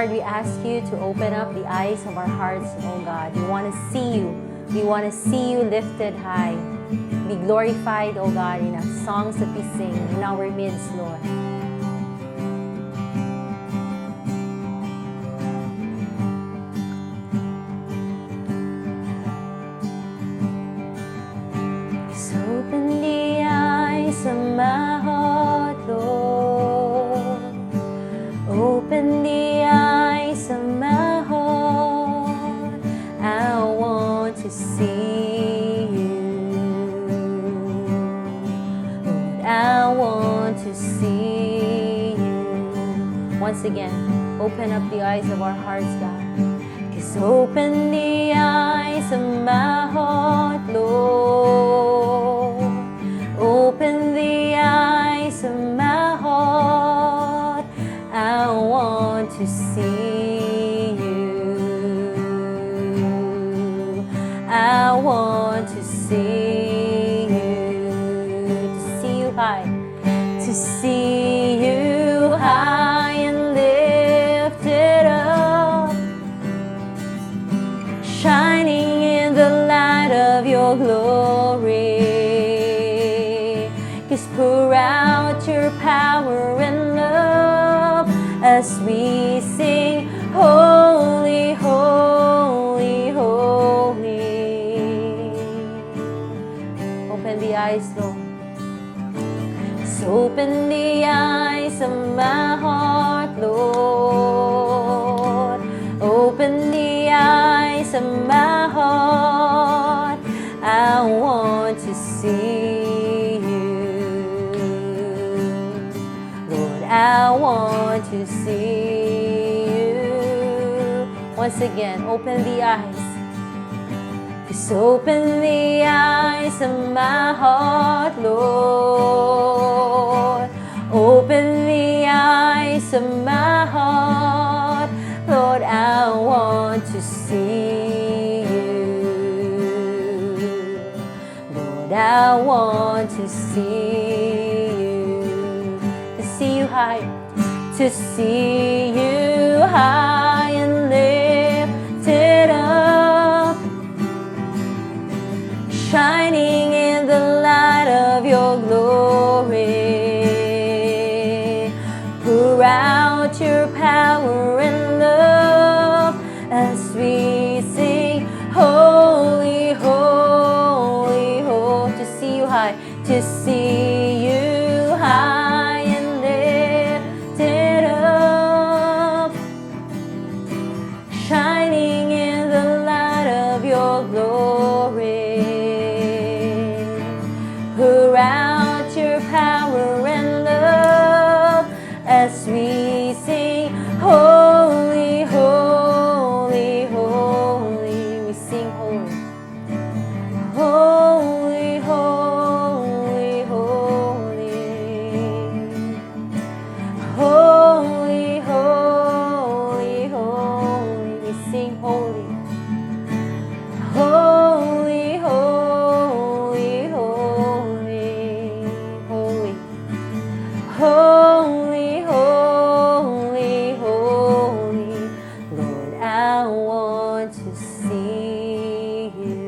Lord, we ask you to open up the eyes of our hearts, oh God. We want to see you. We want to see you lifted high. Be glorified, oh God, in our songs that we sing, in our midst, Lord. So open the eyes of my heart, Lord. Open the eyes of my heart. I want to see you. Lord, I want to see you. Once again, open up the eyes of our hearts, God. 'Cause open the eyes of my heart, Lord. Open the eyes of my heart. I want to see you. I want to see you. To see you high. To see you high and lifted up, shining in the light of your glory. 'Cause pour out your power and love as we sing, "Holy, holy, holy." Open the eyes, Lord. So open the eyes of my heart, Lord. Open the eyes of my heart. I want to see you. Lord, I want to see you. Once again, open the eyes. 'Cause open the eyes of my heart, Lord. Open the eyes of my heart. Lord, I want to see you. Lord, I want to see you. To see you high. To see you high and lifted up, shining in the light of your glory. Pour out your power and love as we sing, "Holy, holy, holy." To see you high, to see you high and lifted up, shining in the light of your glory. Pour out your power and love as we sing, "Holy, holy, holy." We sing holy. Holy, holy, holy. Holy, holy, holy. We sing holy. Holy, holy, holy, holy. Holy, holy, holy. Lord, I want to see you.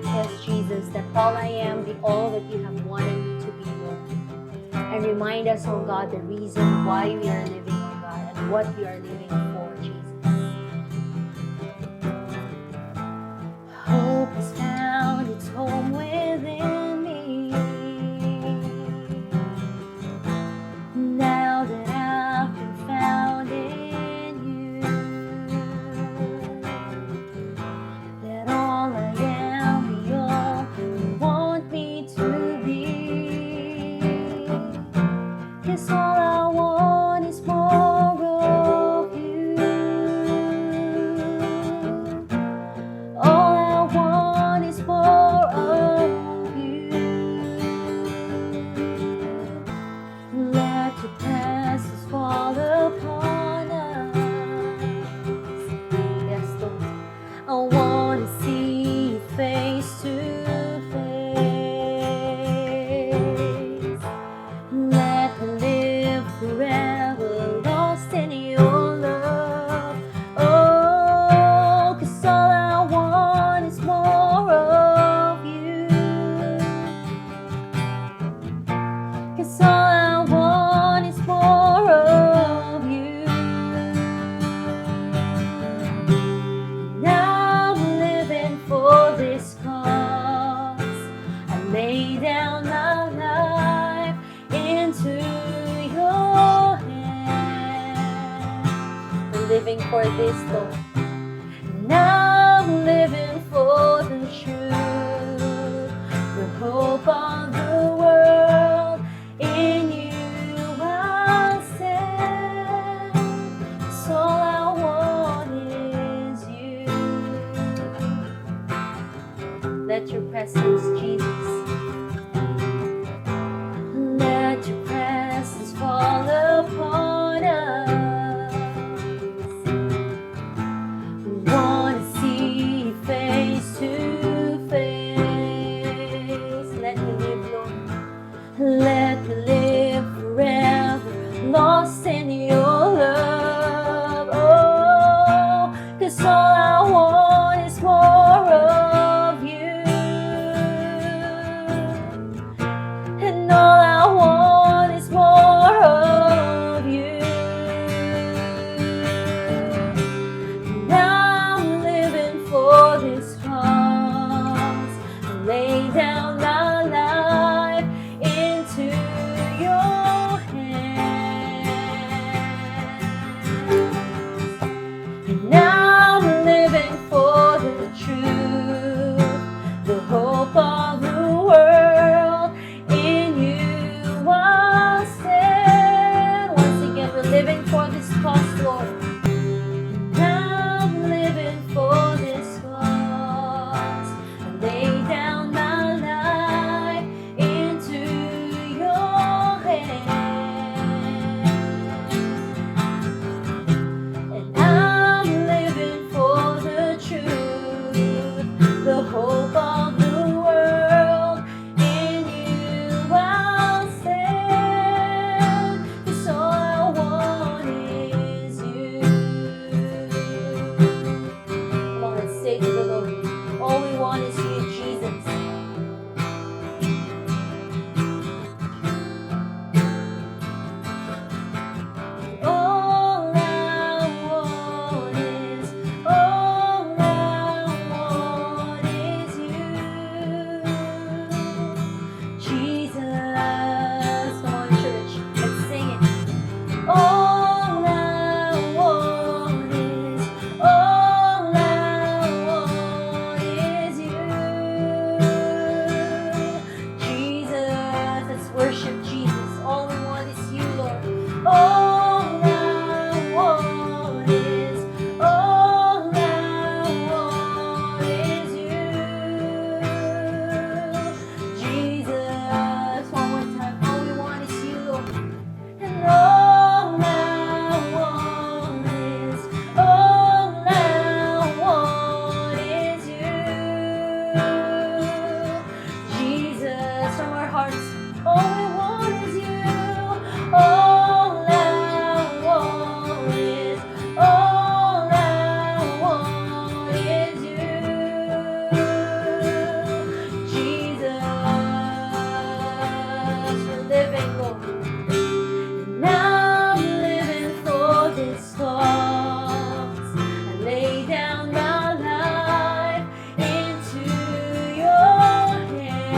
Yes, Jesus, that all I am be all that you have wanted me to be, Lord. And remind us, oh God, the reason why we are living, oh God, and what we are living for, Jesus. Hope has found its home within me. Now that I've been found in you, let all I am be all you want me to be. 'Cause all I want is more of you. this, Lord. And I'm living for the truth, the hope of the world. In you I stand. 'Cause all I want is you. Let your presence, Jesus. Let your presence fall upon us. We want to see you face to face. Let me live, Lord. Let me live forever, lost in your love. Oh, 'cause all I want is more of you. And all I want is more of you. And I'm living for this cause. I lay down my life into your hands. And I'm living for the truth, the hope of the world. In you I stand. Once again, we're living for this cause, Lord. And I'm living for this cause. I lay down my life into your hands. And I'm living for the truth, the hope of the world. In you I'll stand. 'Cause all I want is you. Come on, let's say to the Lord, all we want is you, Jesus. All I want is you, Jesus. Come on, church, let's sing it. All I want is you, Jesus. Let's worship Jesus. All we want is you, Lord. All I want is you, Jesus. One more time. All we want is you, Lord. And all I want is you, Jesus. From our hearts, all we want is you. All I want is you, Jesus. We're living, Lord. And I'm living for this cause. I lay down my life into your hands.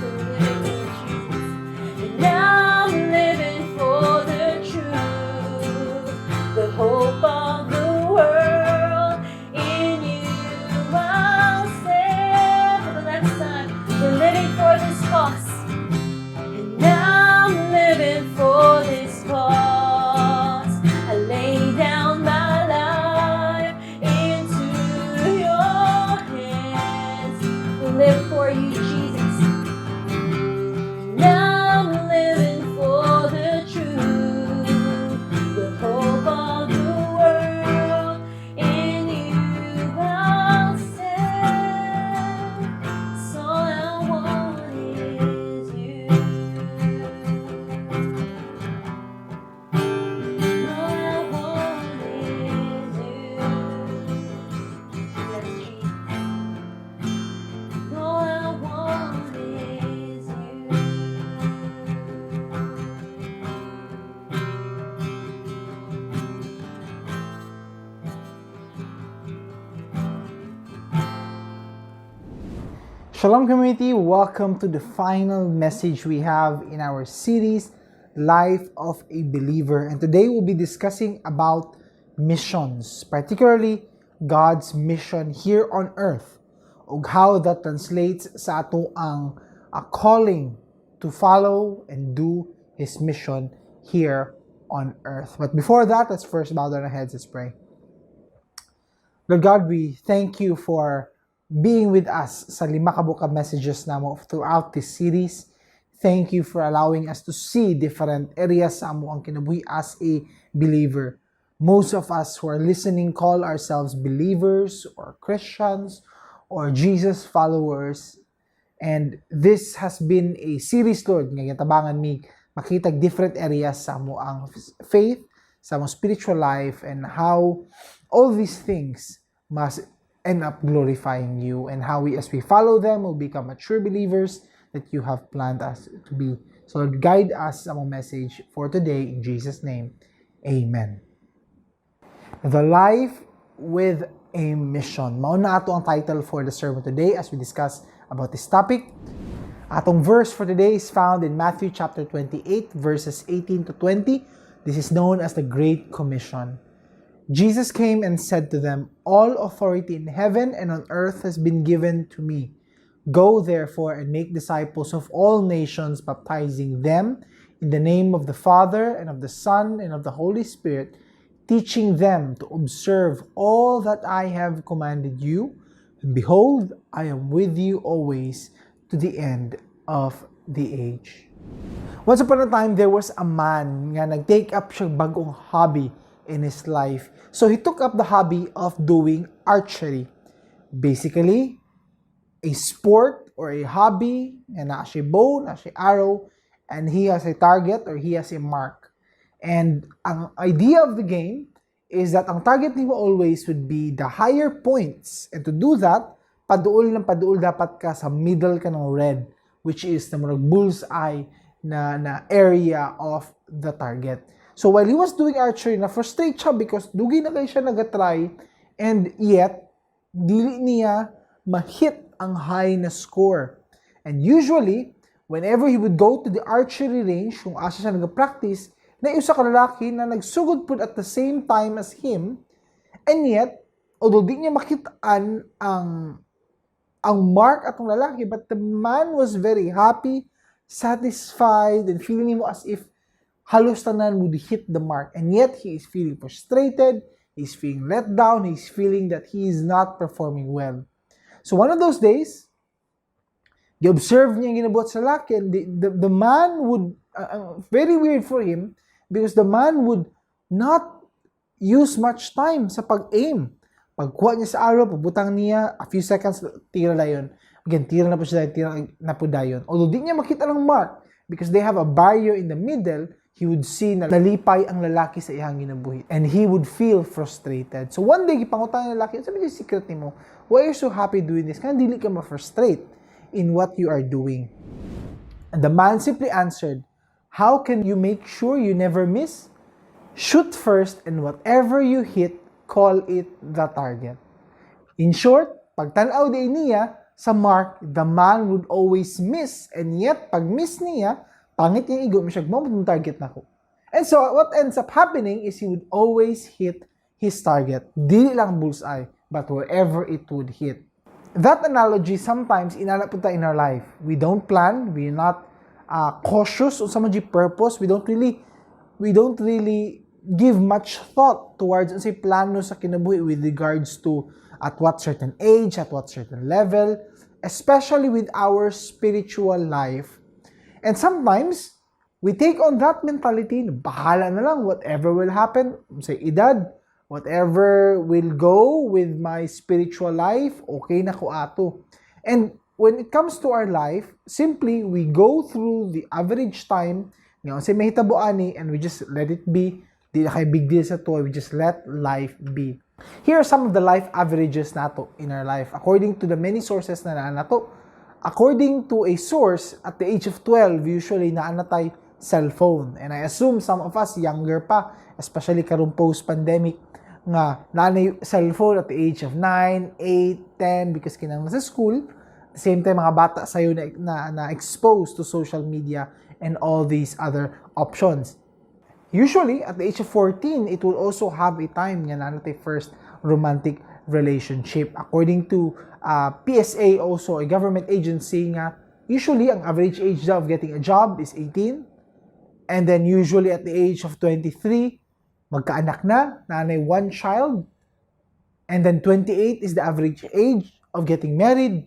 We're living, Lord Jesus. And I'm living for the truth, the hope of the world. In you I'll stand. For the last time, we're living for this cause. And I'm living for this cause. I lay down my life into your hands. We live for you, Jesus. And I'm living for the truth, the hope of the world. In you I'll stand. 'Cause all I want is you. All I want is you. Yes, Jesus. All I want is you. Shalom, community. Welcome to the final message we have in our series, Life of a Believer. And today we'll be discussing about missions, particularly God's mission here on earth, ug how that translates sa atoang a calling to follow and do His mission here on earth. But before that, let's first bow down our heads and pray. Lord God, we thank you for being with us sa lima ka buok ka messages namo throughout this series. Thank you for allowing us to see different areas sa amoang kinabuhi as a believer. Most of us who are listening call ourselves believers or Christians or Jesus followers. And this has been a series, Lord, nga gitabangan mi makita different areas sa amoang faith, sa among spiritual life, and how all these things must end up glorifying you and how we, as we follow them, will become mature believers that you have planned us to be. So Lord, guide us sa among message for today. In Jesus' name, amen. The Life with a Mission. Mao na ato ang title for the sermon today as we discuss about this topic. Atong verse for today is found in Matthew chapter 28 verses 18 to 20. This is known as the Great Commission. Jesus came and said to them, "All authority in heaven and on earth has been given to me. Go therefore and make disciples of all nations, baptizing them in the name of the Father and of the Son and of the Holy Spirit, teaching them to observe all that I have commanded you. And behold, I am with you always to the end of the age." Once upon a time, there was a man nga nag-take up siya bagong hobby in his life. So he took up the hobby of doing archery. Basically, a sport or a hobby nga naa siya bow, naa siya arrow, and he has a target or he has a mark. And ang idea of the game is that ang target nimo always would be the higher points. And to do that, paduol ng paduol dapat ka sa middle ka ng red, which is the murag bullseye na area of the target. So while he was doing archery, na-frustrate siya because dugay na kaayo siya nagatry and yet, dili niya ma-hit ang high na score. And usually, whenever he would go to the archery range, kung asa siya nag-practice, naay usa ka lalaki na nagsugod pud at the same time as him, and yet, although di niya makitaan ang mark atong lalaki, but the man was very happy, satisfied, and feeling mo as if halos tanan would hit the mark. And yet, he is feeling frustrated, he's feeling let down, he's feeling that he is not performing well. So one of those days, gi-observe niya yung ginabuhat sa lalaki, and the man would, very weird for him, because the man would not use much time sa pag-aim. Pagkuha niya sa arrow, pagbutang niya, a few seconds, tira na yun. Again, tira na po siya, tira na po dayon. Although di niya makita ng mark, because they have a barrier in the middle, he would see na nalipay ang lalaki sa iyang ginabuhi. And he would feel frustrated. So one day, gipangutana ng lalaki, "Unsa man yung secret nimo? Why are you so happy doing this? Kaya dili ka ma-frustrate in what you are doing?" And the man simply answered, "How can you make sure you never miss? Shoot first and whatever you hit, call it the target." In short, pagtanaw din niya sa mark, the man would always miss. And yet, pag miss niya, pangit yung ego, siya, "Mao target nako." And so, what ends up happening is he would always hit his target. Dili lang bullseye, but wherever it would hit. That analogy, sometimes, inana pud ta in our life. We don't plan, we're not cautious unsa man purpose, we don't really give much thought towards unsay plano sa kinabuhi with regards to at what certain age, at what certain level, especially with our spiritual life. And sometimes, we take on that mentality, na bahala na lang, whatever will happen, sa edad, whatever will go with my spiritual life, okay na ko ato. And when it comes to our life, simply, we go through the average time, nga unsay mahitabo ani, and we just let it be. Di na kay big deal sa to, we just let life be. Here are some of the life averages nato in our life. According to the many sources na naa nato, according to a source, at the age of 12, usually naa na tay cellphone. And I assume some of us younger pa, especially karong post-pandemic, nga naa na cellphone at the age of 9, 8, 10 because kinahanglan sa school. At the same time, mga bata sa'yo na exposed to social media and and all these other options. Usually, at the age of 14, it will also have a time nga naa natay first romantic relationship. According to PSA also, a government agency nga, usually ang average age daw of getting a job is 18. And then usually at the age of 23, magkaanak na, naa nay one child. And then 28 is the average age of getting married.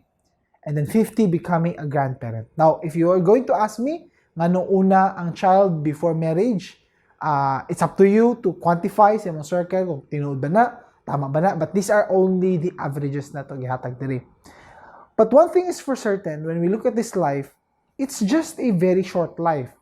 And then 50, becoming a grandparent. Now, if you are going to ask me, nganong una ang child before marriage, it's up to you to quantify sa imong circle kung tinuod ba na, tama ba na, but these are only the averages na to gihatag diri. But one thing is for certain, when we look at this life, it's just a very short life.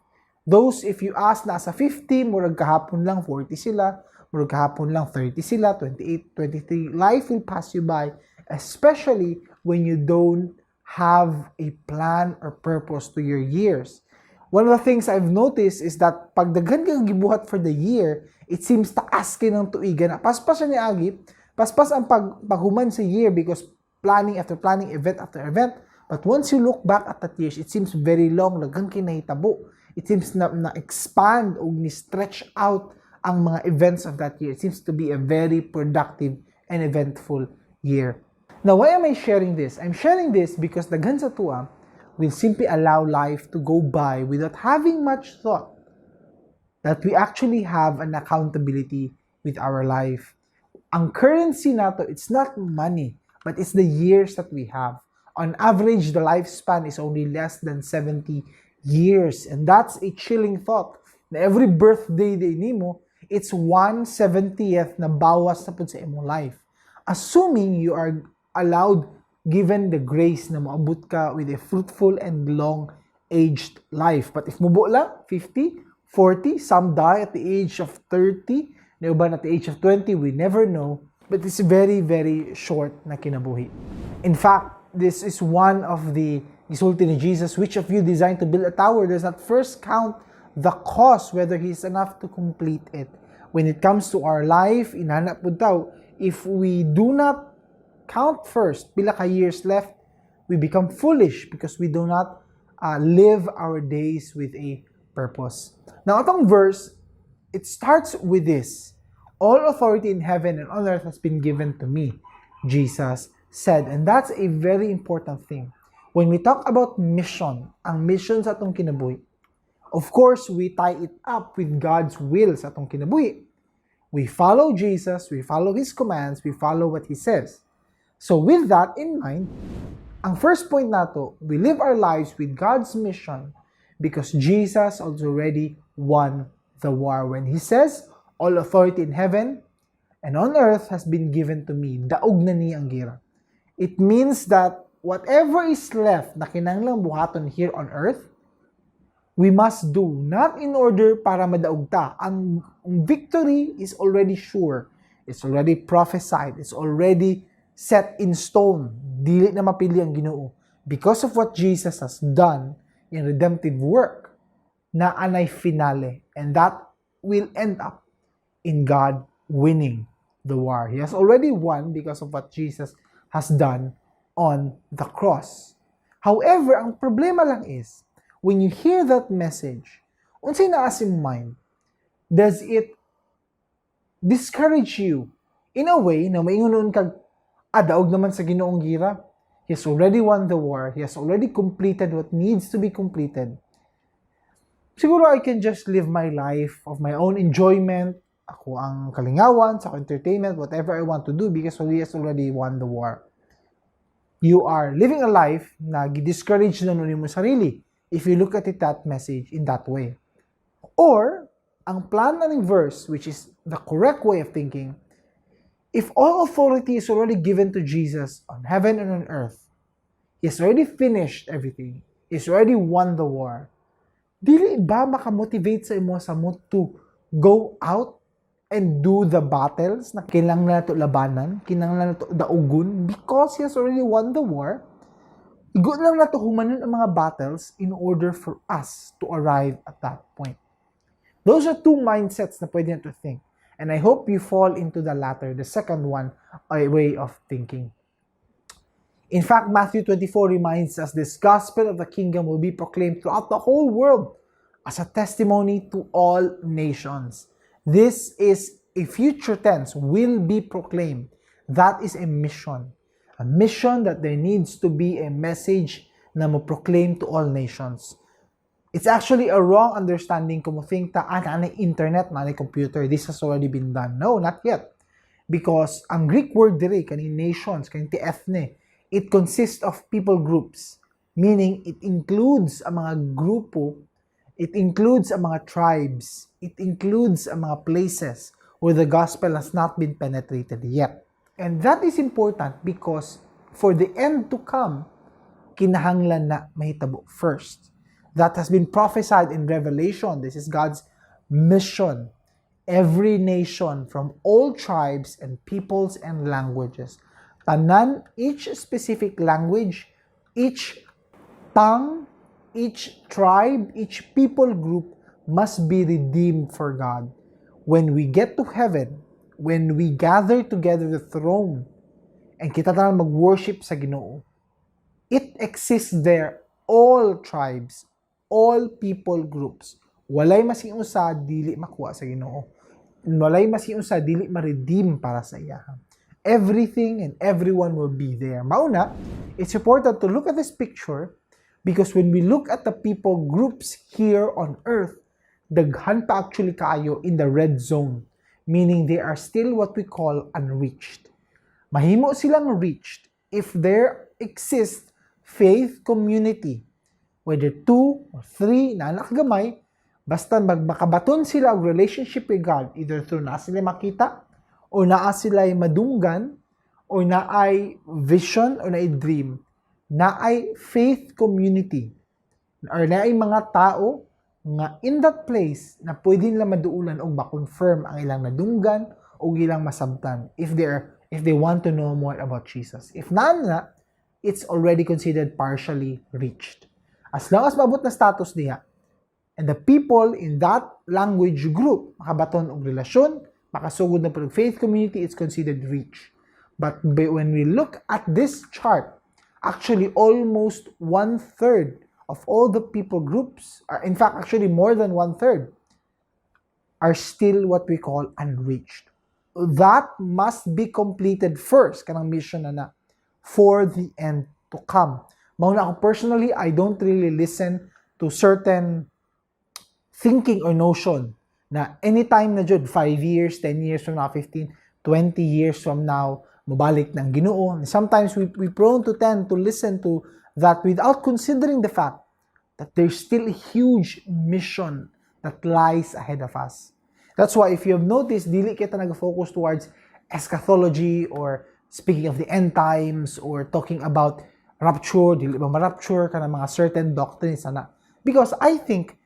Those, if you ask, nasa 50, murag kahapon lang 40 sila, murag kahapon lang 30 sila, 28, 23. Life will pass you by, especially when you don't have a plan or purpose to your years. One of the things I've noticed is that pag daghan kang gibuhat for the year, it seems taas kay ng tuigan na. Paspas siya niagi, paspas ang paghuman sa year because planning after planning, event after event. But once you look back at that years, it seems very long, daghan kay nahitabo. It seems na expand o ni stretch out ang mga events of that year. It seems to be a very productive and eventful year. Now, why am I sharing this? I'm sharing this because daghan sa atoa will simply allow life to go by without having much thought that we actually have an accountability with our life. Ang currency nato, it's not money, but it's the years that we have. On average, the lifespan is only less than 70 years. And that's a chilling thought. Na every birthday day nimo, it's 1/70th na bawas na pud sa imong life. Assuming you are allowed, given the grace na moabot ka with a fruitful and long aged life. But if mubo lang, 50, 40, some die at the age of 30, na uban at the age of 20, we never know. But it's very, very short na kinabuhi. In fact, this is one of the gisulti ni Jesus, "Which of you designed to build a tower does not first count the cost, whether he is enough to complete it?" When it comes to our life, inana pud taw, if we do not count first pila ka years left, we become foolish because we do not live our days with a purpose. Now, atong verse, it starts with this: "All authority in heaven and on earth has been given to me," Jesus said. And that's a very important thing. When we talk about mission, ang mission sa atong kinabuhi, of course, we tie it up with God's will sa atong kinabuhi. We follow Jesus, we follow His commands, we follow what He says. So with that in mind, ang first point nato, we live our lives with God's mission because Jesus has already won the war. When He says, "All authority in heaven and on earth has been given to me," daog na niya ang gira. It means that whatever is left na kinahanglang buhaton here on earth, we must do, not in order para madaog ta. Ang victory is already sure. It's already prophesied. It's already set in stone. Dili na mapili ang Ginoo. Because of what Jesus has done in redemptive work, naa nay finale. And that will end up in God winning the war. He has already won because of what Jesus has done on the cross. However, ang problema lang is, when you hear that message, unsay naa sa imong mind? Does it discourage you in a way na maingon nuon kag, "Ah, daog naman sa Ginoo ang gira. He has already won the war. He has already completed what needs to be completed. Siguro I can just live my life of my own enjoyment, ako ang kalingawan, sa akong entertainment, whatever I want to do because he has already won the war." You are living a life na gi-discourage na nun mo sarili if you look at it that message in that way. Or, ang plan na ng verse, which is the correct way of thinking, if all authority is already given to Jesus on heaven and on earth, He has already finished everything, He has already won the war, dili ba makamotivate sa imo sa mo to go out and do the battles na kinahanglan nato labanan, kinahanglan nato daugon because He has already won the war? Igo lang nato humanon ang mga battles in order for us to arrive at that point. Those are two mindsets na pwede nato think. And I hope you fall into the latter, the second one, a way of thinking. In fact, Matthew 24 reminds us this gospel of the kingdom will be proclaimed throughout the whole world as a testimony to all nations. This is a future tense, will be proclaimed. That is a mission. A mission that there needs to be a message na mo proclaim to all nations. It's actually a wrong understanding kung mo think ta, ah, naa internet, naa computer, this has already been done. No, not yet. Because ang Greek word diri, kaning nations, kaning ti ethne, it consists of people groups. Meaning, it includes ang mga grupo, it includes ang mga tribes, it includes ang mga places where the gospel has not been penetrated yet. And that is important because for the end to come, kinahanglan na mahitabo first. That has been prophesied in Revelation. This is God's mission. Every nation from all tribes and peoples and languages. Tanan, each specific language, each tongue, each tribe, each people group must be redeemed for God. When we get to heaven, when we gather together the throne, and kita tanan mag-worship sa Ginoo, it exists there, all tribes, all people groups. Walay masing usa dili makuha sa Ginoo. Walay masing usa dili ma-redeem para sa iya. Everything and everyone will be there. Mao na, it's important to look at this picture because when we look at the people groups here on earth, daghan pa actually kaayo in the red zone, meaning they are still what we call unreached. Mahimo silang reached if there exists faith community, whether two or three na anak gamay, basta makabaton sila og relationship with God, either through naa sila makita, o naa sila madunggan, o naay vision, o naay dream, naay faith community, or naay mga tao nga in that place na pwede nila maduulan og ma-confirm ang ilang nadunggan o ilang masabtan if they want to know more about Jesus. If naa na, it's already considered partially reached. As long as maabot na status niya, and the people in that language group makabaton og relasyon, makasugod na pud og faith community, it's considered reached. But when we look at this chart, actually almost one-third of all the people groups, are, in fact, actually more than one-third, are still what we call unreached. That must be completed first, kanang mission na na, for the end to come. Mao na ako personally, I don't really listen to certain thinking or notion na anytime na jud, 5 years, 10 years from now, 15, 20 years from now, mobalik ng Ginoo. And sometimes we prone to tend to listen to that without considering the fact that there's still a huge mission that lies ahead of us. That's why, if you have noticed, dili kita nag-focus towards eschatology or speaking of the end times or talking about rapture, dili ba ma-rapture, kana mga certain doctrines ana. Because I think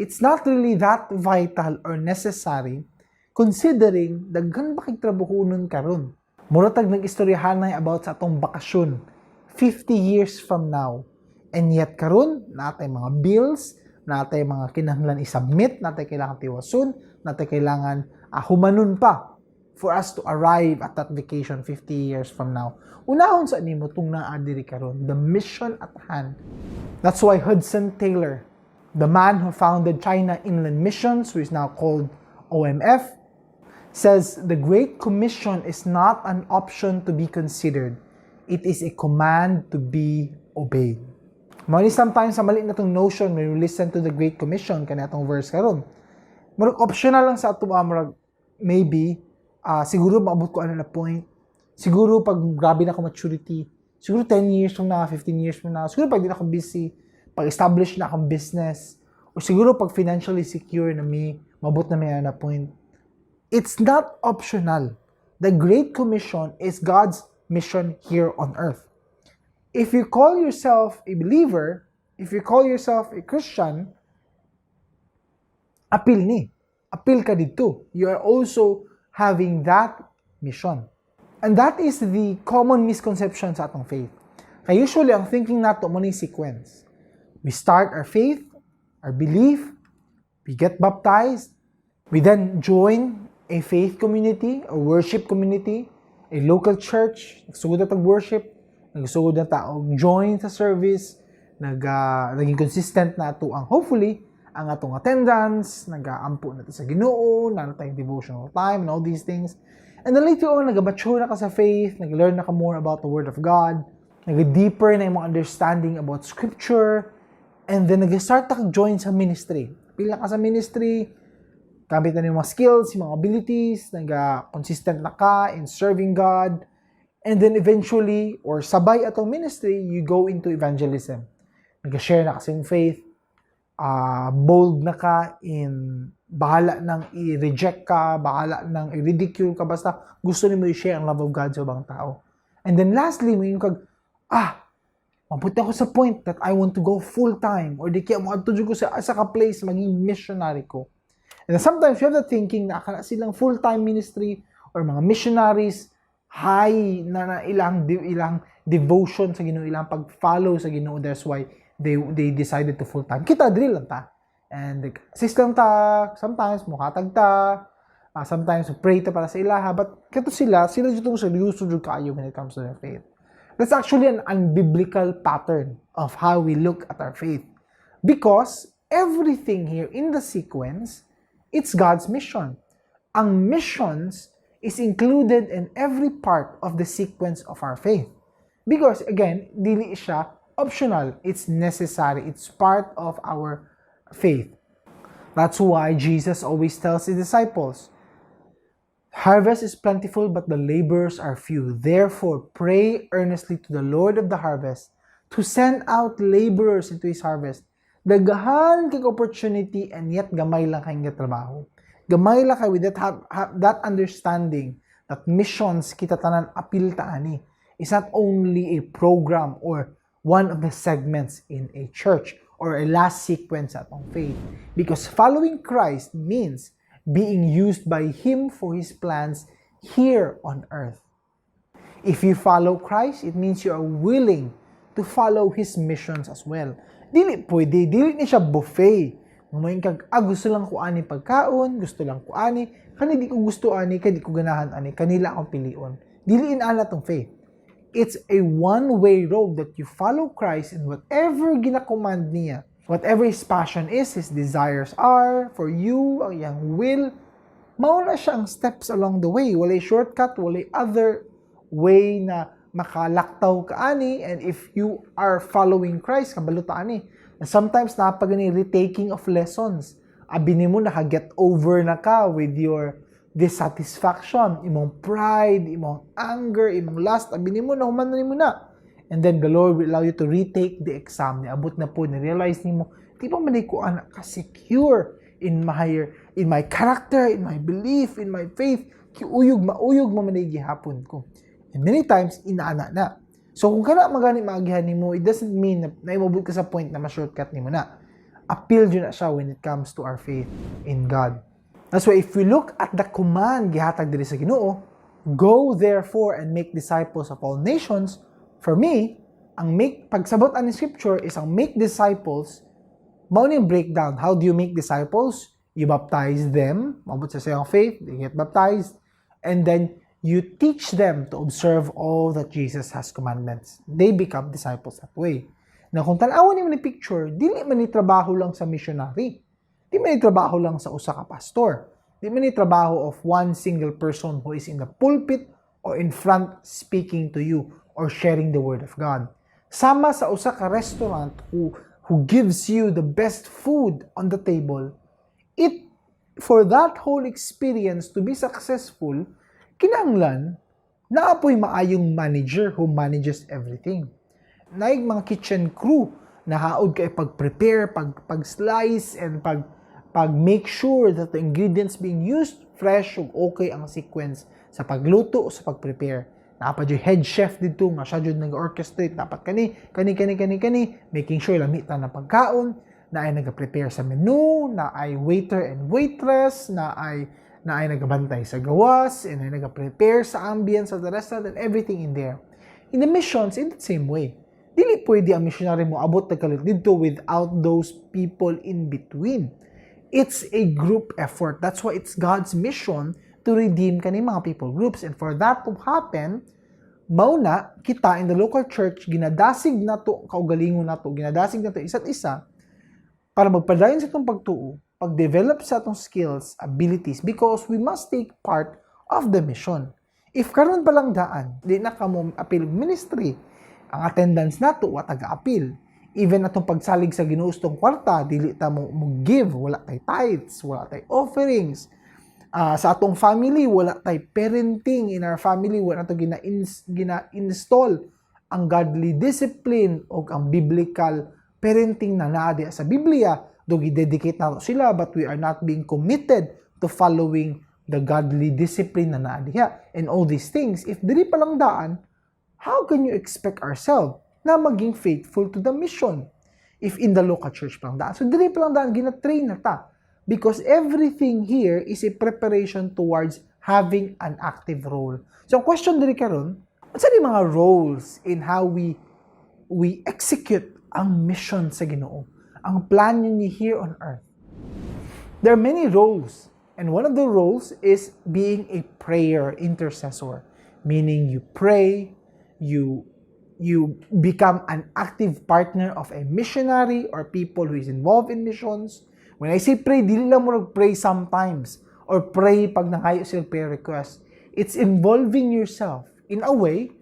it's not really that vital or necessary considering daghan ba kay trabahonon karon. Mura tag nag-istoryahanay about sa atong bakasyon 50 years from now. And yet karon naa tay mga bills, naa tay mga kinahanglan i-submit, naa tay kailangan tiwason, naa tay kailangan humanon pa for us to arrive at that vacation 50 years from now. Unahon sa nimo tung naa diri karon, the mission at hand. That's why Hudson Taylor, the man who founded China Inland Missions, who is now called OMF, says the Great Commission is not an option to be considered. It is a command to be obeyed. Mao ni sometimes sa mali na tong notion when we listen to the Great Commission, kani atong verse karon. Murag optional lang sa ato, murag maybe siguro maabot ko ano na point. Siguro pag grabe na ako maturity, siguro 10 years from now, 15 years from now, siguro pag di na ako busy, pag establish na akong business, or siguro pag financially secure na mi, maabot na mi na point. It's not optional. The Great Commission is God's mission here on earth. If you call yourself a believer, if you call yourself a Christian, apil ni. Apil ka dito. You are also having that mission. And that is the common misconception sa atong faith. Kaya usually, ang thinking nato mao ni sequence. We start our faith, our belief, we get baptized, we then join a faith community, a worship community, a local church, nagsugod na tag worship, nagsugod na ta og join sa service, naging consistent na ato ang hopefully ang atong attendance, nagaampo na ta sa Ginoo, naa tayong devotional time, and all these things. And then later on, nag-mature na ka sa faith, nag-learn na ka more about the Word of God, nag-deeper na imong understanding about Scripture, and then nag-start ka join sa ministry. Pila ka sa ministry, gamit na yung mga skills, yung mga abilities, nag-consistent na ka in serving God, and then eventually, or sabay atong ministry, you go into evangelism. Nag-share na ka sa faith, bold na ka in bahala nang i-reject ka, bahala nang i-ridicule ka, basta gusto nimo i-share ang love of God sa ubang tao. And then lastly, mo kag, mapunta ako sa point that I want to go full-time or di kaya mo adto ko sa ka place maging missionary ko. And then sometimes you have the thinking na akala silang full-time ministry or mga missionaries, high na ilang devotion sa Ginoo, ilang pag-follow sa Ginoo. That's why they decided to full-time. Kita diri lang ta. And assist lang ta, sometimes mukatag ta, sometimes pray ta para sa ilaha, but kato sila, sila jud tong seryoso jud kaayo when it comes to their faith. That's actually an unbiblical pattern of how we look at our faith. Because everything here in the sequence, it's God's mission. Ang missions is included in every part of the sequence of our faith. Because again, dili siya optional. It's necessary. It's part of our faith. That's why Jesus always tells his disciples, "Harvest is plentiful, but the laborers are few. Therefore, pray earnestly to the Lord of the harvest to send out laborers into His harvest." Daghan kay opportunity and yet gamay lang kay nga trabaho. Gamay lang kay with that, have that understanding that missions, kita tanan apil ta ani. It's not only a program or one of the segments in a church or a last sequence atong faith. Because following Christ means being used by Him for His plans here on earth. If you follow Christ, it means you are willing to follow His missions as well. Dili pwede, dili ni siya buffet. Muingon kag, "Ah, gusto lang ko ani pagkaon, gusto lang ko ani, kani di ko gusto ani, kay di ko ganahan ani, kanila akong pilion." Dili inana tong faith. It's a one-way road that you follow Christ in whatever gina-command niya. Whatever His passion is, His desires are, for you, ang iyang will, mao na siya ang steps along the way. Walay shortcut, walay other way na makalaktaw ka ani, and if you are following Christ, kabalo ta ani. And sometimes naa pa gani retaking of lessons. Abi nimo naka-get over na ka with your dissatisfaction, imong pride, imong anger, imong lust, abi nimo na human na nimo na. And then the Lord will allow you to retake the exam. Niabot na po, ni-realize nimo, di pa man ko ana ka-secure in my character, in my belief, in my faith. Kiuyog, mauyog man gihapon ko. And many times, inaana na. So kung kana magani maagihan nimo, it doesn't mean na naimabot ka sa point na ma-shortcut nimo na. Appeal jud na siya when it comes to our faith in God. That's why if we look at the command gihatag diri sa Ginoo, "Go therefore and make disciples of all nations," for me, ang make pagsabot ani scripture is ang make disciples, mao ni breakdown. How do you make disciples? You baptize them, maabot sa iyang faith, they get baptized, and then you teach them to observe all that Jesus has commandments. They become disciples that way. Na kung tan-awon nimo ni picture, dili man ni trabaho lang sa missionary. Di man ni trabaho lang sa usa ka pastor. Di man ni trabaho of one single person who is in the pulpit or in front speaking to you or sharing the word of God. Sama sa usa ka restaurant who gives you the best food on the table, it for that whole experience to be successful, kinahanglan naa poy maayong manager who manages everything. Naay mga kitchen crew na haod kay pag-prepare, pag-slice and pag make sure that the ingredients being used fresh ug okay ang sequence sa pagluto o sa pag-prepare. Naa pa jud head chef dito nga siya jud nag-orchestrate dapat kani kani kani kani kani, making sure lami ta na pagkaon, naay nag-prepare sa menu, naay waiter and waitress, naay nagabantay sa gawas, and ay nag-prepare sa ambience of the restaurant and everything in there. In the missions, in the same way. Dili pwede ang missionary mo abot kalit dito without those people in between. It's a group effort. That's why it's God's mission to redeem kani mga people groups. And for that to happen, mao na kita in the local church, ginadasig nato kaugalingon nato, ginadasig nato isa't isa. Para magpadayon sa atong pagtuo, pag-develop sa atong skills, abilities, because we must take part of the mission. If karon pa lang daan, di na kamo apil ministry, ang attendance nato wa taga-apil. Even atong pagsalig sa Ginoo atong kwarta, dili ta mo give, wala tay tithes, wala tay offerings. Sa atong family, wala tay parenting in our family, wala nato gina-install ang godly discipline o ang biblical parenting na naa diha sa Biblia. Do gi-dedicate nato sila, but we are not being committed to following the godly discipline na naa diha. And all these things, if diri pa lang daan, how can you expect ourselves na maging faithful to the mission if in the local church pa lang daan? So diri pa lang daan, gina-train na ta. Because everything here is a preparation towards having an active role. So ang question diri karon, unsa ni mga roles in how we execute ang mission sa Ginoo, ang plan niya here on earth? There are many roles, and one of the roles is being a prayer intercessor, meaning you pray, you become an active partner of a missionary or people who is involved in missions. When I say pray, dili lang mo pray sometimes or pray pag nangayo sila prayer request. It's involving yourself in a way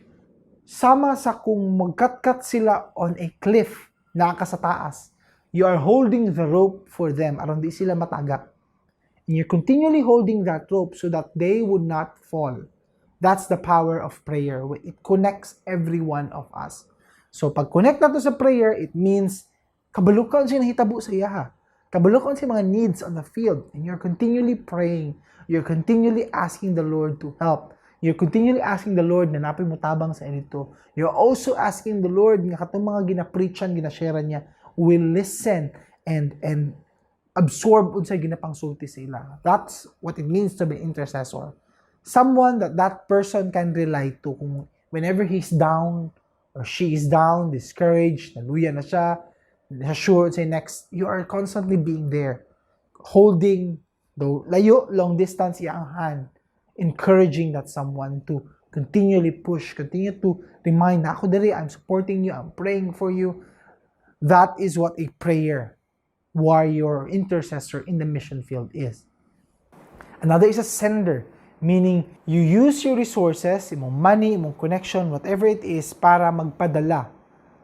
sama sa kung magkatkat sila on a cliff naa ka sa taas. You are holding the rope for them aron di sila matagak. And you're continually holding that rope so that they would not fall. That's the power of prayer. It connects every one of us. So pag connect nato sa prayer, it means kabalo ka unsay nahitabo sa iyaha. Kabalo ka unsay mga needs on the field. And you're continually praying. You're continually asking the Lord to help. You're continually asking the Lord na naa poy mutabang sa inito. You're also asking the Lord nga katong mga gina-preachan, gina-share niya will listen and absorb unsay ginapangsulti sa ila. That's what it means to be intercessor. Someone that that person can rely to kung whenever he's down or she is down, discouraged, naluya na siya, di siya sure say next, you are constantly being there, holding, though layo, long distance, iyang hand, encouraging that someone to continually push, continue to remind na ako diri, I'm supporting you, I'm praying for you. That is what a prayer warrior or intercessor in the mission field is. Another is a sender, meaning you use your resources, imong money, imong connection, whatever it is, para magpadala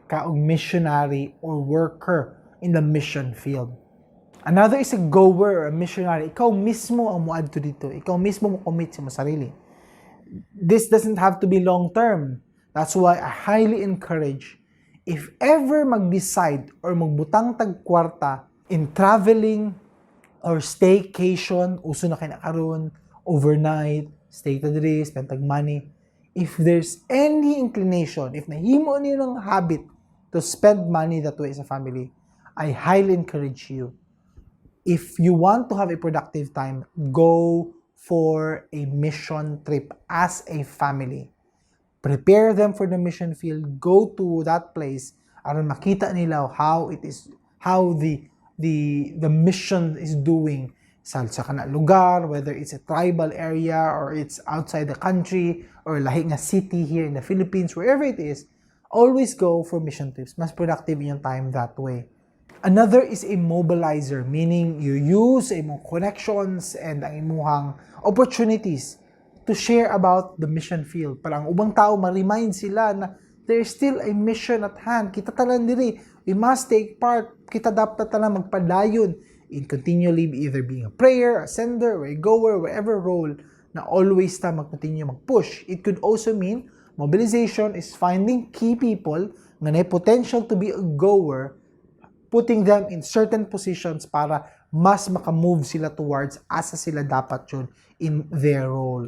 ka og missionary or worker in the mission field. Another is a goer or a missionary. Ikaw mismo ang muadto didto. Ikaw mismo mo commit sa imong sarili. This doesn't have to be long term. That's why I highly encourage, if ever mag-decide or magbutang tag kwarta in traveling or staycation, uso na kay na karon, overnight, stay ta diri, spend tag money. If there's any inclination, if nahimo niyo ng habit to spend money that way as a family, I highly encourage you. If you want to have a productive time, go for a mission trip as a family. Prepare them for the mission field. Go to that place aron makita nila how it is, how the mission is doing sa kana lugar, whether it's a tribal area or it's outside the country or lahi nga city here in the Philippines, wherever it is, always go for mission trips. Mas productive yung time that way. Another is a mobilizer, meaning you use imong connections and ang imuhang opportunities to share about the mission field. Para ang ubang tao ma-remind sila na there's still a mission at hand. Kita tanan diri, we must take part. Kita dapat tanan magpadayon in continually either being a prayer, a sender, or a goer, whatever role na always ta mag-continue mag-push. It could also mean mobilization is finding key people nga may potential to be a goer, putting them in certain positions para mas makamove sila towards asa sila dapat yun in their role.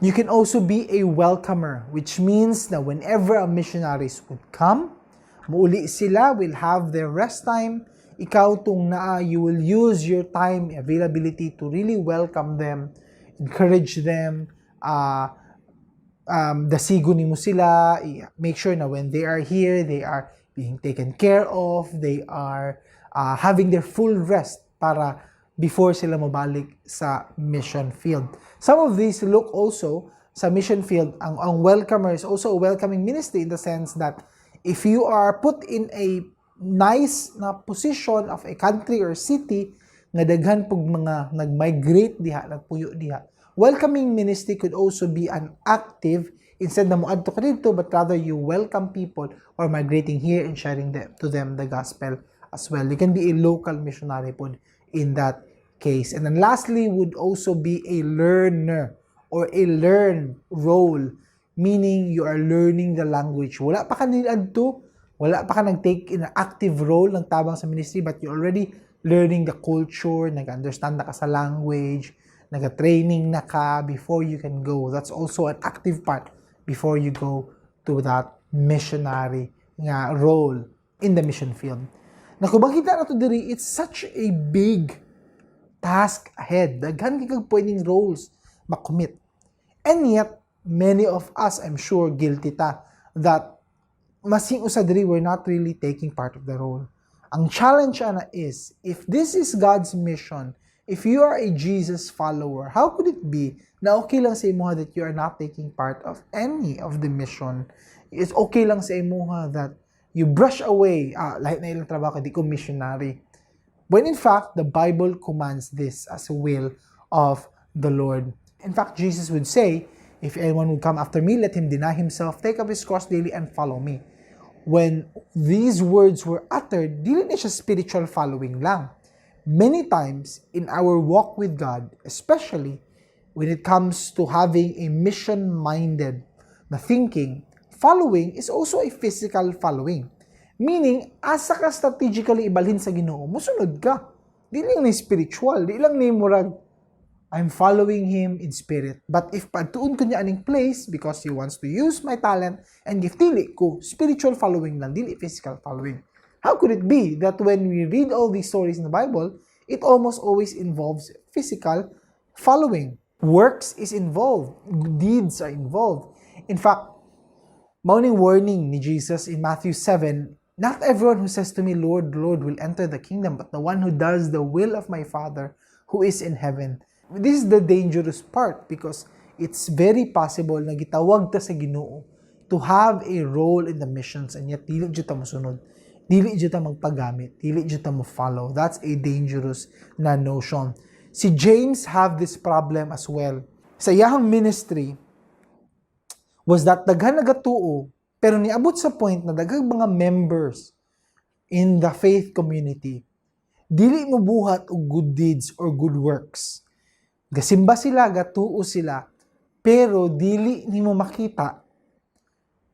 You can also be a welcomer, which means that whenever a missionaries would come, muuli sila, will have their rest time, ikaw tong naa, you will use your time, availability to really welcome them, encourage them, dasigo nimo sila, make sure na when they are here, they are being taken care of, they are having their full rest para before sila mabalik sa mission field. Some of these look also sa mission field, ang welcomer is also a welcoming ministry in the sense that if you are put in a nice na position of a country or city nga daghan pug mga nag-migrate diha, nagpuyo diha. Welcoming ministry could also be an active, instead na moadto ka didto, but rather you welcome people who are migrating here and sharing to them the gospel as well. You can be a local missionary pod in that case. And then lastly would also be a learner or a learn role, meaning you are learning the language. Wala pa ka niadto, wala pa ka nag-take in an active role ng tabang sa ministry, but you already learning the culture, nag-understand na ka sa language, nag-training na ka before you can go. That's also an active part before you go to that missionary nga role in the mission field. Na kung makita na to diri, it's such a big task ahead. Daghan kay kag pwedeng roles makommit. And yet, many of us, I'm sure, guilty ta that masing usa diri, we're not really taking part of the role. Ang challenge ana is, if this is God's mission, if you are a Jesus follower, how could it be na okay lang sa imuha that you are not taking part of any of the mission? It's okay lang sa imuha that you brush away, "Ah, lahi na ilang trabaho, di ko missionary." When in fact, the Bible commands this as a will of the Lord. In fact, Jesus would say, "If anyone would come after me, let him deny himself, take up his cross daily, and follow me." When these words were uttered, dili na siya spiritual following lang. Many times in our walk with God, especially when it comes to having a mission-minded na thinking, following is also a physical following. Meaning, asa ka strategically ibalhin sa Ginoo, musunod ka. Di lang ni spiritual, di lang ni murag, "I'm following him in spirit. But if padtuon ko niya aning place because he wants to use my talent and gift, dili ko spiritual following lang, dili physical following." How could it be that when we read all these stories in the Bible, it almost always involves physical following? Works is involved, deeds are involved. In fact, mao ning warning ni Jesus in Matthew 7, "Not everyone who says to me, 'Lord, Lord,' will enter the kingdom, but the one who does the will of my Father who is in heaven." This is the dangerous part because it's very possible na gitawag ta sa Ginoo to have a role in the missions and yet dili jud ta mosunod. Dili jud ta magpagamit, dili jud ta mo follow. That's a dangerous na notion. Si James have this problem as well. Sa iyahang ministry was that daghan nagatuo, pero niabot sa point na daghang mga members in the faith community dili mo buhat og good deeds or good works. Gasimba sila, gatuo sila, pero dili nimo makita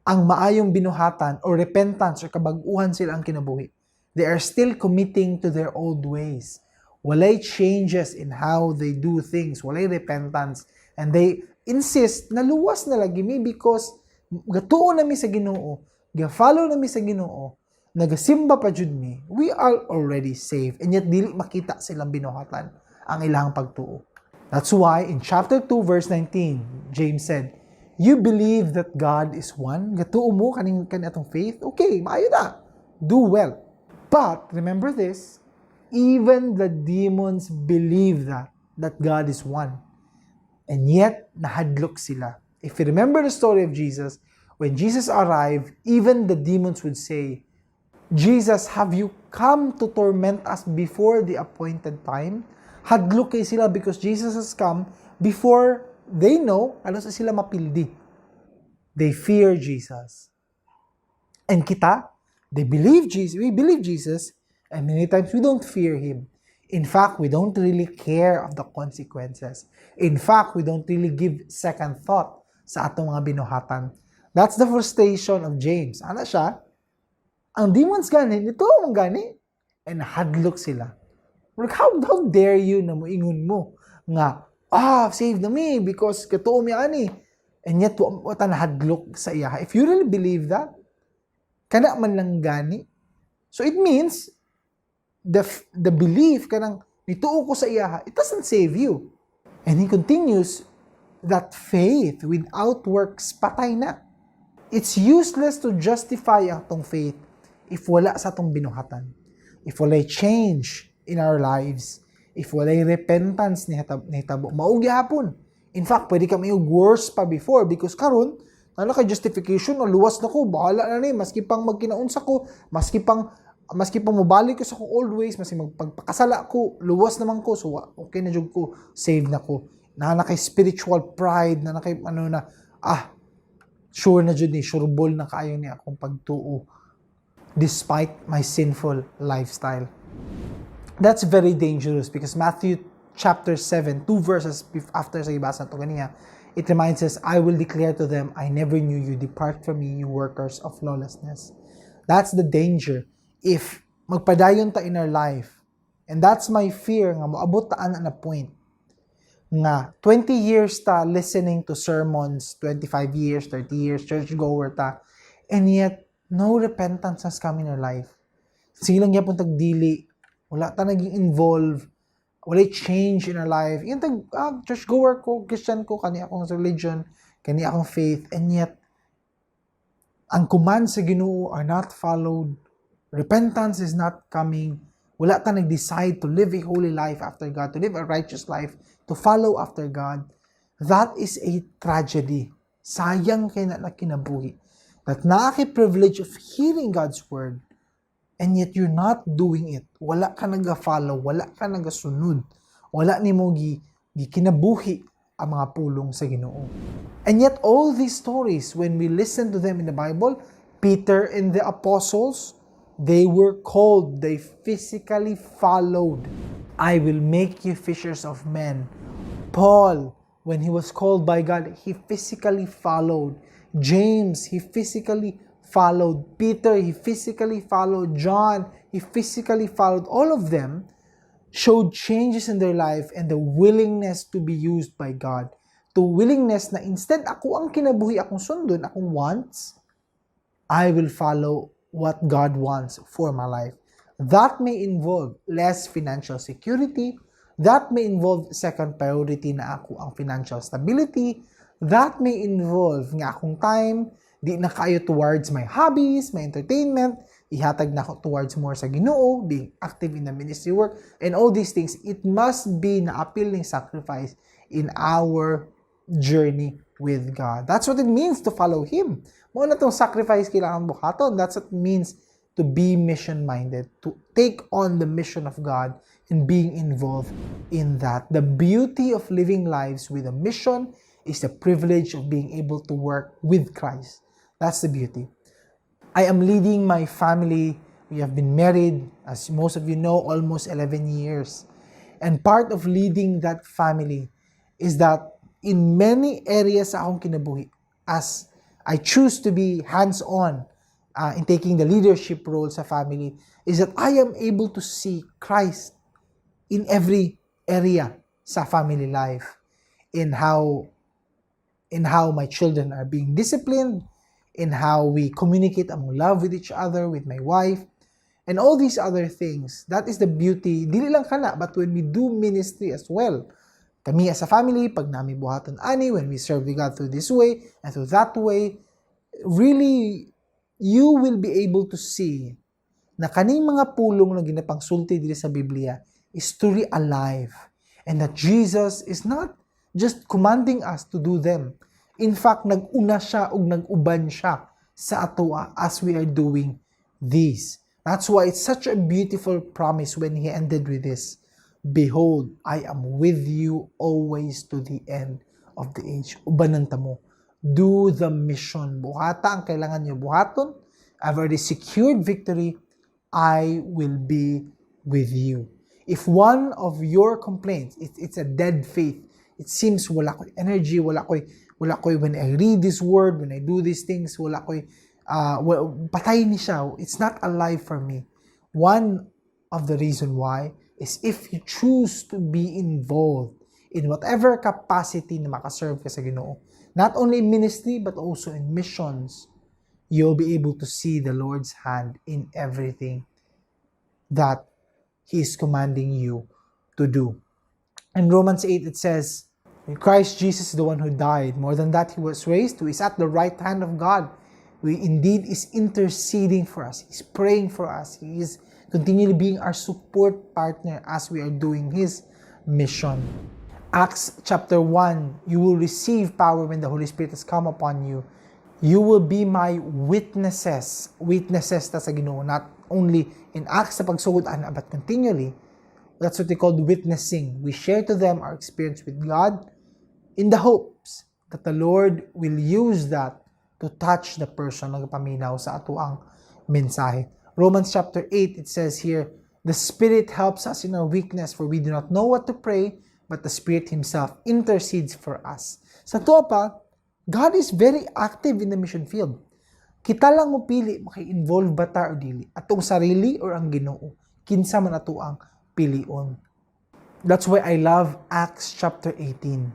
ang maayong binuhatan or repentance or kabag-uhan sila ang kinabuhi. They are still committing to their old ways. Walay changes in how they do things. Walay repentance. And they insist na luwas na lagi mi because gatuo na mi sa Ginoo, ga-follow na mi sa Ginoo, nagasimba pa jud mi, we are already saved. And yet dili makita silang binuhatan ang ilang pagtuo. That's why in chapter 2 verse 19, James said, "You believe that God is one?" Gatuo mo kaning kani atong faith? Okay, maayo na. Do well. But remember this, even the demons believe that God is one. And yet, nahadlok sila. If you remember the story of Jesus, when Jesus arrived, even the demons would say, "Jesus, have you come to torment us before the appointed time?" Hadlok kay sila because Jesus has come before they know ano sa sila mapildi. They fear Jesus. And kita, they believe Jesus, we believe Jesus, and many times we don't fear Him. In fact, we don't really care of the consequences. In fact, we don't really give second thought sa atong mga binuhatan. That's the frustration of James. Ana siya, ang demons gani, nituo man gani, and hadlok sila. Like, how dare you na moingon mo nga, "Ah, save na me because katuo mi ani." And yet, wa ta nahadlok sa iya. If you really believe that, kana man lang gani. So it means, the belief kanang nituo ko sa iya, it doesn't save you. And he continues that faith without works, patay na. It's useless to justify ang atong faith if wala sa atong binuhatan. If walay change in our lives, if walay repentance ni nahitabo, mao gihapon. In fact, pwede ka may worse pa before because karon ano kay justification na luwas na ko, bahala na ni, maski pang magkinaunsa ko, maski pang Maski pa mobalik ko sa akong old ways, maski magpagpakasala ko, luwas naman ko, so okay na jud ko, save na ko. Naa na kay spiritual pride, naa na kay ano na, sure na jud ni, sureball na kaayo ni akong pagtuo despite my sinful lifestyle. That's very dangerous because Matthew chapter 7, two verses after sa gibasa to ganiya, it reminds us, "I will declare to them, 'I never knew you. Depart from me, you workers of lawlessness.'" That's the danger if magpadayon ta in our life. And that's my fear nga moabot ta ana na point nga 20 years ta listening to sermons, 25 years, 30 years, churchgoer ta, and yet no repentance has come in our life. Sige lang gyapon tag dili, wala ta naging involved, wala change in our life. Yung tag, churchgoer ko, Christian ko, kani akong religion, kani akong faith, and yet ang command sa Ginoo are not followed. Repentance is not coming. Wala ta nag-decide to live a holy life after God, to live a righteous life, to follow after God. That is a tragedy. Sayang kay na kinabuhi. That naa kay privilege of hearing God's word and yet you're not doing it. Wala ka nag-follow, wala ka nagasunod. Wala nimo gi kinabuhi ang mga pulong sa Ginoo. And yet all these stories, when we listen to them in the Bible, Peter and the apostles, they were called, they physically followed. "I will make you fishers of men." Paul, when he was called by God, he physically followed. James, he physically followed. Peter, he physically followed. John, he physically followed. All of them showed changes in their life and the willingness to be used by God. To willingness na instead ako ang kinabuhi akong sundon, akong wants, I will follow what God wants for my life. That may involve less financial security. That may involve second priority na ako ang financial stability. That may involve nga akong time, di na kayo towards my hobbies, my entertainment, ihatag na ako towards more sa Ginoo, being active in the ministry work, and all these things. It must be na appealing sacrifice in our journey with God. That's what it means to follow Him. Mao na tong sacrifice kailangan buhaton. That's what it means to be mission-minded, to take on the mission of God and being involved in that. The beauty of living lives with a mission is the privilege of being able to work with Christ. That's the beauty. I am leading my family. We have been married, as most of you know, almost 11 years. And part of leading that family is that in many areas sa akong kinabuhi, as I choose to be hands-on in taking the leadership role sa family, is that I am able to see Christ in every area sa family life, in how my children are being disciplined, in how we communicate among love with each other, with my wife, and all these other things. That is the beauty. Dili lang kana, but when we do ministry as well. Kami as a family, pag naa mi buhaton ani, when we serve God through this way and through that way, really, you will be able to see na kaning mga pulong na ginapangsulti diri sa Biblia is truly alive and that Jesus is not just commanding us to do them. In fact, nag-una siya ug nag-uban siya sa atoa as we are doing these. That's why it's such a beautiful promise when he ended with this: "Behold, I am with you always to the end of the age." Ubanan ta mo. Do the mission. Buhata ang kailangan niyo buhaton. I've already secured victory. I will be with you. If one of your complaints, it's a dead faith. It seems wala ko'y energy, wala ko'y when I read this word, when I do these things, wala ko'y, patay ni siya. It's not alive for me. One of the reason why is if you choose to be involved in whatever capacity na makaserve ka sa Ginoo, not only in ministry but also in missions, you'll be able to see the Lord's hand in everything that He is commanding you to do. In Romans 8, it says, "Christ Jesus is the one who died. More than that, He was raised, who is at the right hand of God, who indeed is interceding for us. He's praying for us. He is continually being our support partner as we are doing His mission." Acts chapter 1, "You will receive power when the Holy Spirit has come upon you. You will be my witnesses." Witnesses ta sa Ginoo, not only in Acts sa pagsugod ana, but continually. That's what they called witnessing. We share to them our experience with God in the hopes that the Lord will use that to touch the person na nagpaminaw sa atoang mensahe. Romans chapter 8, it says here, "The Spirit helps us in our weakness, for we do not know what to pray, but the Spirit Himself intercedes for us." Sa tuwa pa, God is very active in the mission field. Kita lang mo pili, maki-involve ba ta or dili. Atong sarili or ang Ginoo. Kinsa man ato ang pilion. That's why I love Acts chapter 18.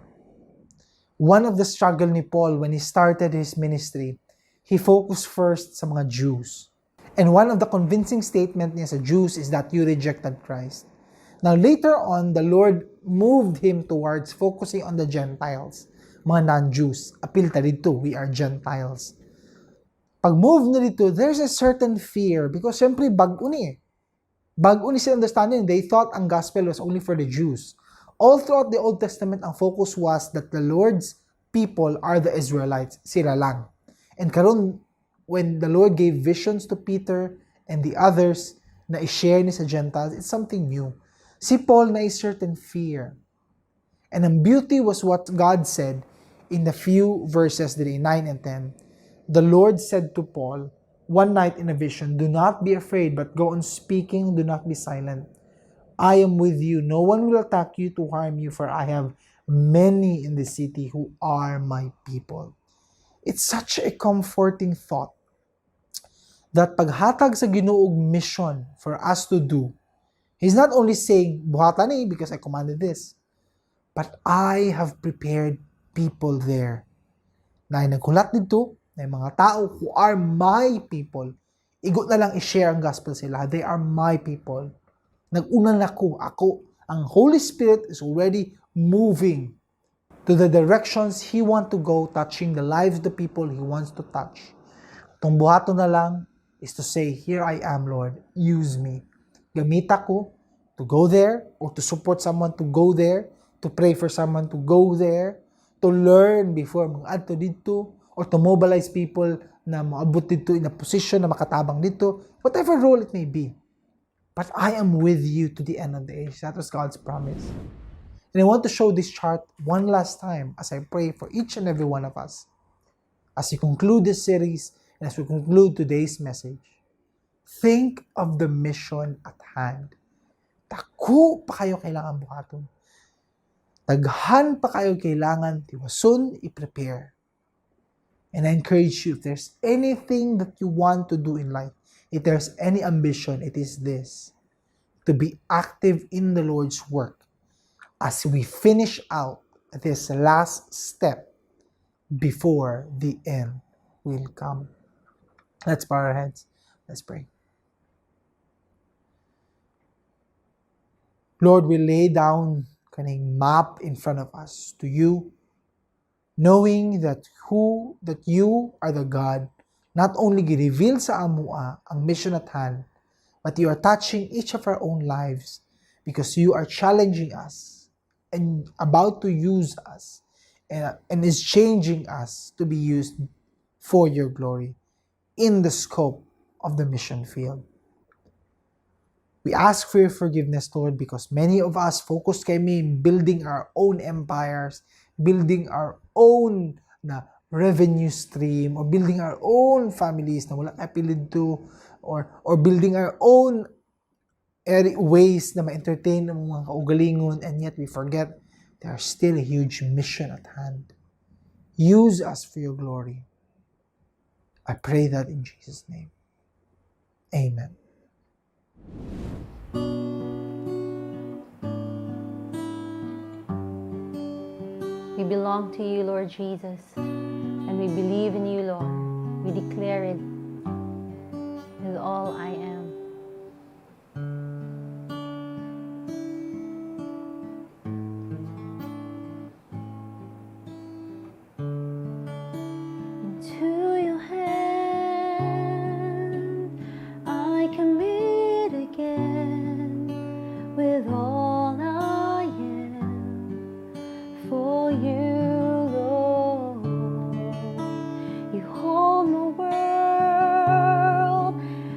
One of the struggle ni Paul when he started his ministry, he focused first sa mga Jews. And one of the convincing statement niya sa Jews is that you rejected Christ. Now later on, the Lord moved him towards focusing on the Gentiles, mga non-Jews. Apil ta dito, we are Gentiles. Pag move na dito, there's a certain fear because syempre bag-o ni eh. Bag-o ni sila understanding. They thought ang gospel was only for the Jews. All throughout the Old Testament, ang focus was that the Lord's people are the Israelites. Sila lang. And karon, when the Lord gave visions to Peter and the others na i-share ni sa Gentiles, it's something new. Si Paul na a certain fear. And ang beauty was what God said in the few verses diri 9 and 10. The Lord said to Paul one night in a vision, "Do not be afraid, but go on speaking, do not be silent. I am with you. No one will attack you to harm you, for I have many in the city who are my people." It's such a comforting thought that paghatag sa Ginoo og mission for us to do, He's not only saying, "Buhatan ni because I commanded this," but I have prepared people there. Na naghulat dito, na yung mga tao who are my people. Igo na lang i-share ang gospel sila. They are my people. Nag-una na ko. Ako, ang Holy Spirit is already moving to the directions He want to go, touching the lives of the people He wants to touch. Itong buhaton na lang is to say, "Here I am, Lord, use me. Gamita ko to go there or to support someone to go there, to pray for someone to go there, to learn before mag-adto dito, or to mobilize people na maabot dito in a position na makatabang dito, whatever role it may be. But I am with you to the end of the age." That was God's promise. And I want to show this chart one last time as I pray for each and every one of us. As we conclude this series and as we conclude today's message, think of the mission at hand. Dako pa kayo kailangan buhaton. Daghan pa kayo kailangan tiwason, i-prepare. And I encourage you, if there's anything that you want to do in life, if there's any ambition, it is this: to be active in the Lord's work as we finish out this last step before the end will come. Let's bow our heads. Let's pray. Lord, we lay down kaning map in front of us to you, knowing that you are the God, not only gi-reveal sa amua ang mission at hand, but you are touching each of our own lives because you are challenging us and about to use us and is changing us to be used for your glory in the scope of the mission field. We ask for your forgiveness, Lord, because many of us focused kami in building our own empires, building our own na revenue stream, or building our own families na wala kay pilid to, or building our own ways na ma-entertain ang mga kaugalingon, and yet we forget there are still a huge mission at hand. Use us for your glory. I pray that in Jesus' name. Amen. We belong to you, Lord Jesus, and we believe in you, Lord. We declare it with all I am. Into your hand I commit again with all I am for you, Lord. You hold the world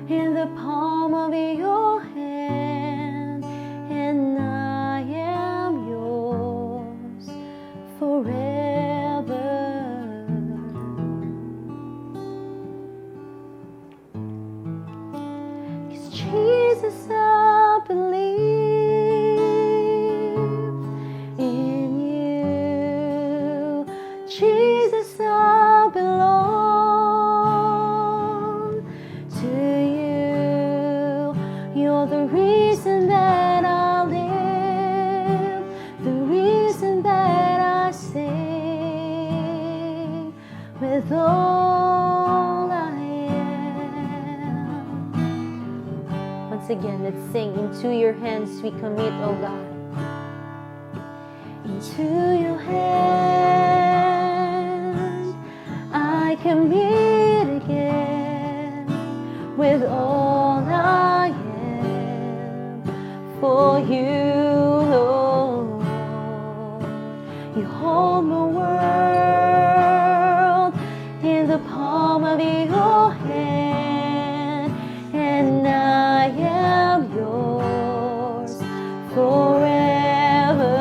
in the palm Jesus, I believe in you. Jesus, I belong to you. You're the reason that I live, the reason that I sing with all I am. Once again, let's sing, "Into Your Hands We Commit, O God." Into your hands I commit again with all I am for you, Lord. You hold my world in the palm of your hand, and I am yours forever.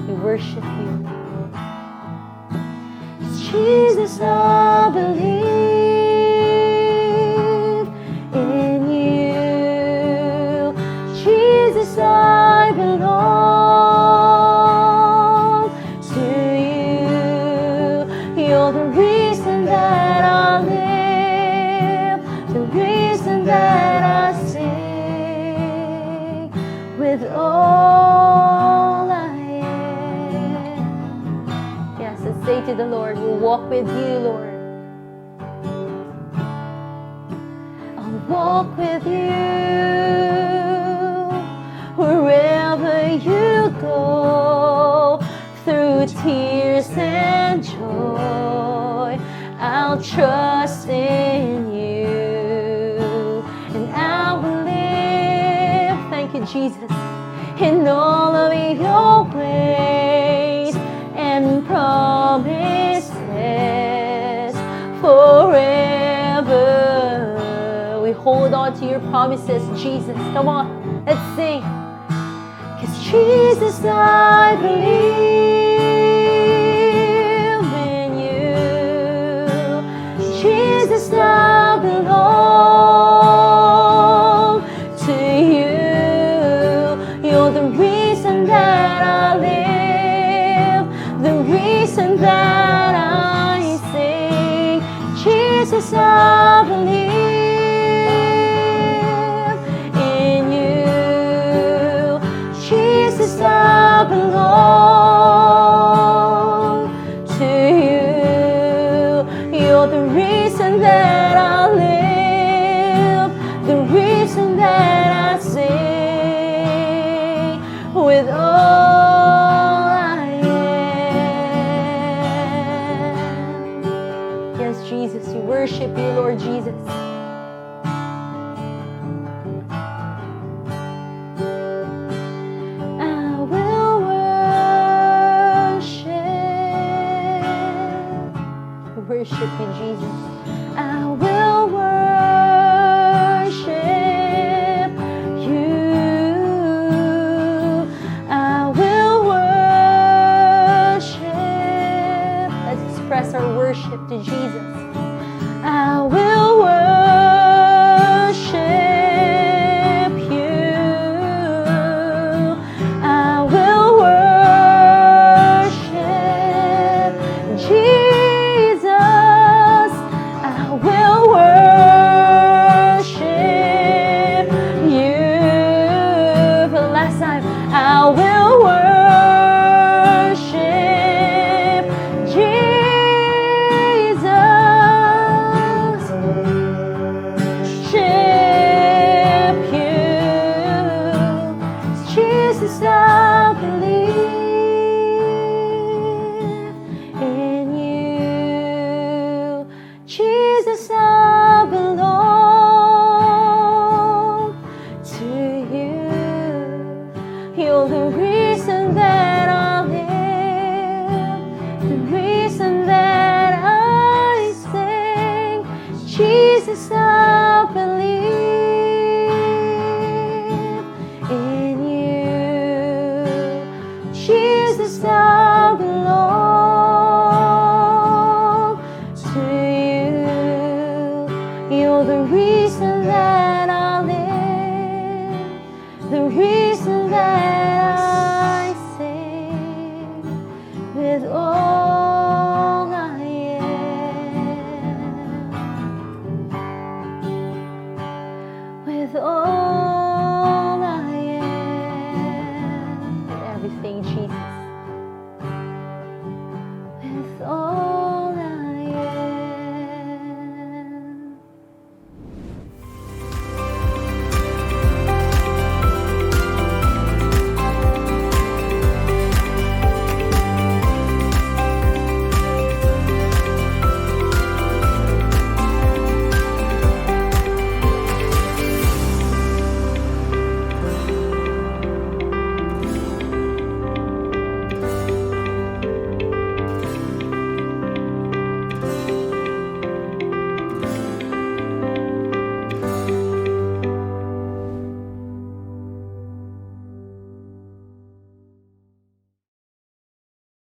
We worship you. Jesus, I believe in you. Jesus, I belong to you. You're the reason that I live, the reason that I sing with all I am. Yes, let's say to the Lord, "We'll walk with you, Lord. I'll walk with you wherever you go, through tears and joy. I'll trust in you and I will live." Thank you, Jesus. "In all of your ways and promises forever." We hold on to your promises, Jesus. Come on, let's sing. 'Cause Jesus, I believe in you. Jesus, I belong to you. You're the reason that I live, the reason that I sing. Jesus, I believe in you. Jesus, I belong to you. You're the reason that I live, the reason that I sing with all I am. Yes, Jesus, we worship you, Lord Jesus. I will worship. We worship you, Jesus. I will worship you. I will worship. Let's express our worship to Jesus. I will worship you. I will worship Jesus. I will worship you. For the last time, I will worship Jesus. Worship you. Jesus, I believe in you. Jesus, I belong to you. You're the reason that I live, the reason that I sing. Jesus, I